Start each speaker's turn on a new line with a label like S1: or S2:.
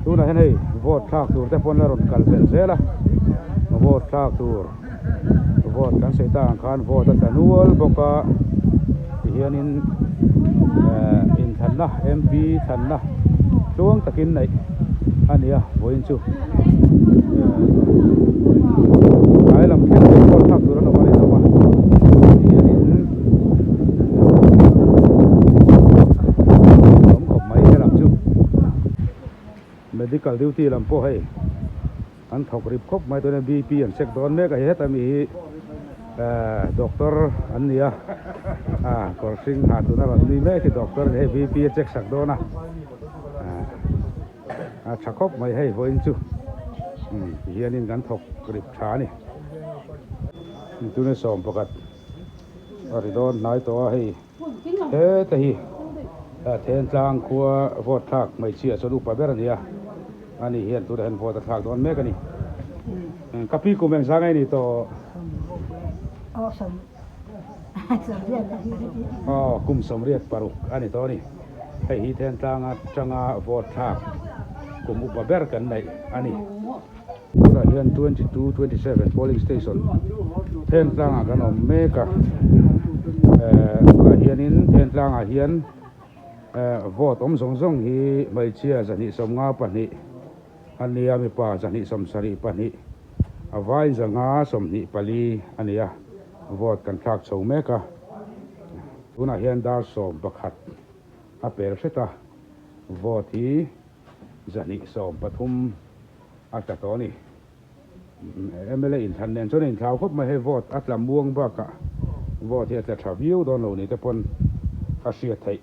S1: Tunah hian hei vote thlak tur te pawn a rawn kal belh zel a, vote thlak tur vote kan sawi tak ang khan vote a tla nual bawk a tihianin ehh inthlanna M P thlanna tluang takin neih a ni a vawiin chu ehh tlai lam thleng te vote thlak tur an awm a rinawm a tihianin awm khawp mai helam chu. Medical duty lam pawh hei an thawk rip khawp mai tuna B P an check dawn mek a heta mi hi ehh doctor an ni a ah kawr hring ha tuna rawn nui mek hi doctor a ni hei B P a check sak dawn a ah a tha khawp mai hei vawiin chu umm tihianin kan thawk rip tha a ni tuna 11 a ri dawn hnai tawh a hei. Heta hi Thentlang khua vote thlak hmeichhia chuan upa ber a ni a, ani hian tunah hian vote a thlak dawn mek a ni. Ka pi kum engzah nge ni tawh? Aw kum 86 a ni tawh a ni. Hei hi Thentlang atanga vote thlak kum upa ber kan neih a ni. Tunah hian 22 27 polling station Thentlangah kan awm mek a eh tunah hianin Thentlangah hian eh vote awm zawng zawng hi hmeichhia 252 a nia mipa 272 a vai 524 a ni a vote kan thlak chho mek a tunah hian dar 11 a pel hret a vote hi 213 a tla tawh a ni. Mla inthlan nen chuan a inthlau khawp mai, hei vote a tla muang bakah vote hi a tla tha viau dawn lo ni te pawn a hriat theih.